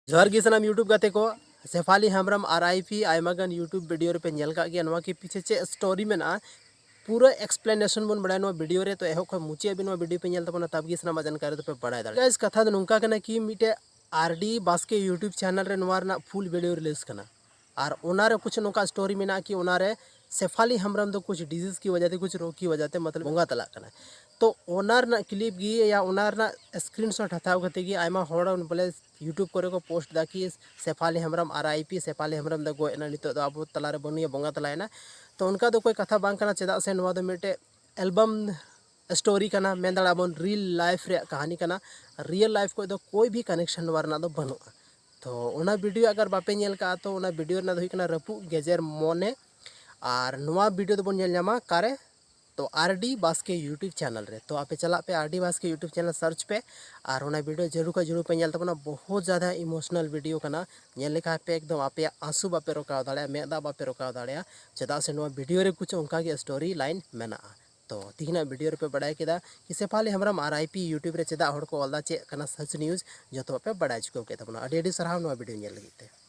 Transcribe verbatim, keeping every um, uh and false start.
ᱡᱚᱦᱟᱨ ᱜᱮ ᱥᱟᱱᱟᱢ YouTube ᱜᱟᱛᱮ ᱠᱚ᱾ ᱥᱮᱯᱷᱟᱞᱤ ᱦᱮᱢᱵᱨᱚᱢ RIP ᱟᱭᱢᱟ ᱜᱟᱱ YouTube video ᱨᱮᱯᱮ ᱧᱮᱞ ᱠᱟᱜ ᱜᱮᱭᱟ᱾ ᱱᱚᱣᱟ ᱠᱤ ᱯᱤᱪᱷᱮ ᱪᱮᱫ story ᱢᱮᱱᱟᱜᱼᱟ, ᱯᱩᱨᱟᱹ explanation ᱵᱚᱱ ᱵᱟᱲᱟᱭᱟ ᱱᱚᱣᱟ video ᱨᱮ᱾ ᱛᱚ ᱮᱦᱚᱵ ᱠᱷᱚᱱ ᱢᱩᱪᱟᱹᱫ ᱦᱟᱹᱵᱤᱡ ᱱᱚᱣᱟ video ᱯᱮ ᱧᱮᱞ ᱛᱟᱵᱚᱱᱟ, ᱛᱟᱵ ᱜᱮ ᱥᱟᱱᱟᱢᱟᱜ ᱡᱟᱱᱠᱟᱨᱤ ᱫᱚᱯᱮ ᱵᱟᱲᱟᱭ ᱫᱟᱲᱮᱭᱟᱜᱼᱟ᱾ Guys, ᱠᱟᱛᱷᱟ ᱫᱚ ᱱᱚᱝᱠᱟ ᱠᱟᱱᱟ ᱠᱤ ᱢᱤᱫᱴᱮᱡ RD ᱵᱟᱥᱠᱮ YouTube channel ᱨᱮ ᱱᱚᱣᱟ ᱨᱮᱱᱟᱜ full video release ᱠᱟᱱᱟ᱾ ᱟᱨ ᱚᱱᱟᱨᱮ ᱠᱩᱪᱷ ᱱᱚᱝᱠᱟ story ᱢᱮᱱᱟᱜᱼᱟ ᱠᱤ ᱚᱱᱟᱨᱮ ᱥᱮᱯᱷᱟᱞᱤ ᱦᱮᱢᱵᱨᱚᱢ ᱫᱚ ᱠᱩᱪᱷ disease ᱠᱤ ᱣᱟᱡᱟ ᱛᱮ, ᱠᱩᱪᱷ ᱨᱳᱜᱽ ᱠᱤ ᱣᱟᱡᱟ ᱛᱮ, ᱢᱚᱛᱞᱚᱵ ᱵᱚᱸᱜᱟ ᱛᱟᱞᱟᱜ ᱠᱟᱱᱟ᱾ ᱛᱚ ᱚᱱᱟ ᱨᱮᱱᱟᱜ clip ᱜᱮ ᱭᱟ ᱚᱱᱟ ᱨᱮᱱᱟᱜ screenshot ᱦᱟᱛᱟᱣ ᱠᱟᱛᱮ ᱜᱮ ᱟᱭᱢᱟ ᱦᱚᱲ ᱵᱚᱞᱮ YouTube ᱠᱚᱨᱮ ᱠᱚ post ᱫᱟ ᱠᱤ ᱥᱮᱯᱷᱟᱞᱤ ᱦᱮᱢᱵᱨᱚᱢ RIP, ᱥᱮᱯᱷᱟᱞᱤ ᱦᱮᱢᱵᱨᱚᱢ ᱫᱚ ᱜᱚᱡ ᱮᱱᱟ, ᱱᱤᱛᱚᱜ ᱫᱚ ᱟᱵᱚ ᱛᱟᱞᱟᱨᱮ ᱵᱟᱹᱱᱩᱭᱟ, ᱵᱚᱸᱜᱟ ᱛᱟᱞᱟᱭᱮᱱᱟ᱾ ᱛᱚ ᱚᱱᱠᱟ ᱫᱚ ᱚᱠᱚᱭ ᱠᱟᱛᱷᱟ ᱵᱟᱝ ᱠᱟᱱᱟ, ᱪᱮᱫᱟᱜ ᱥᱮ ᱱᱚᱣᱟ ᱫᱚ ᱢᱤᱫᱴᱮᱡ album story ᱠᱟᱱᱟ, ᱢᱮᱱ ᱫᱟᱲᱮᱭᱟᱜᱼᱟ ᱵᱚᱱ real life ᱨᱮᱭᱟᱜ ᱠᱟᱹᱦᱱᱤ ᱠᱟᱱᱟ᱾ Real life ᱠᱷᱚᱡ ᱫᱚ ᱠᱳᱭ ᱵᱷᱤ connection ᱱᱚᱣᱟ ᱨᱮᱱᱟᱜ ᱫᱚ ᱵᱟᱹᱱᱩᱜᱼᱟ᱾ ᱛᱚ ᱚᱱᱟ video ᱟᱜᱟᱨ ᱵᱟᱯᱮ ᱧᱮᱞ ᱠᱟᱜᱼᱟ, ᱛᱚ ᱚᱱᱟ video ᱨᱮᱱᱟᱜ ᱫᱚ ᱦᱩᱭᱩᱜ ᱠᱟᱱᱟ ᱨᱟᱹᱯᱩᱫ ᱜᱮᱡᱮᱨ ᱢᱚᱱᱮ᱾ ᱟᱨ ᱱᱚᱣᱟ video ᱫᱚᱵᱚᱱ ᱧᱮᱞ ᱧᱟᱢᱟ ᱚᱠᱟᱨᱮ? ᱛᱚ RD ᱵᱟᱥᱠᱮ YouTube channel ᱨᱮ᱾ ᱛᱚ ᱟᱯᱮ ᱪᱟᱞᱟᱜ ᱯᱮ RD ᱵᱟᱥᱠᱮ YouTube channel search ᱯᱮ ᱟᱨ ᱚᱱᱟ video ᱡᱟᱹᱨᱩᱲ ᱠᱷᱟᱡ ᱡᱟᱹᱨᱩᱲ ᱯᱮ ᱧᱮᱞ ᱛᱟᱵᱚᱱᱟ᱾ ᱵᱚᱦᱩᱛ ᱡᱟᱫᱟ emotional video ᱠᱟᱱᱟ, ᱧᱮᱞ ᱞᱮᱠᱷᱟᱡ ᱯᱮ ᱮᱠᱫᱚᱢ ᱟᱯᱮᱭᱟᱜ ᱟᱸᱥᱩ ᱵᱟᱯᱮ ᱨᱚᱠᱟᱣ ᱫᱟᱲᱮᱭᱟᱜᱼᱟ, ᱢᱮᱫ ᱫᱟᱜ ᱵᱟᱯᱮ ᱨᱚᱠᱟᱣ ᱫᱟᱲᱮᱭᱟᱜᱼᱟ, ᱪᱮᱫᱟᱜ ᱥᱮ ᱱᱚᱣᱟ video ᱨᱮ ᱠᱩᱪᱷ ᱚᱱᱠᱟ ᱜᱮ story line ᱢᱮᱱᱟᱜᱼᱟ᱾ ᱛᱚ ᱛᱤᱦᱤᱧᱟᱜ video ᱨᱮᱯᱮ ᱵᱟᱲᱟᱭ ᱠᱮᱫᱟ ᱠᱤ ᱥᱮᱯᱷᱟᱞᱤ ᱦᱮᱢᱵᱨᱚᱢ RIP YouTube ᱨᱮ ᱪᱮᱫᱟᱜ ᱦᱚᱲ ᱠᱚ ᱚᱞ ᱫᱟ, ᱪᱮᱫ ᱠᱟᱱᱟ such news, ᱡᱚᱛᱚᱣᱟᱜ ᱯᱮ ᱵᱟᱲᱟᱭ ᱪᱩᱠᱟᱹᱣ ᱠᱮᱫ ᱛᱟᱵᱚᱱᱟ᱾ ᱟᱹᱰᱤ ᱟᱹᱰᱤ ᱥᱟᱨᱦᱟᱣ ᱱᱚᱣᱟ video ᱧᱮᱞ ᱞᱟᱹᱜᱤᱫ ᱛᱮ᱾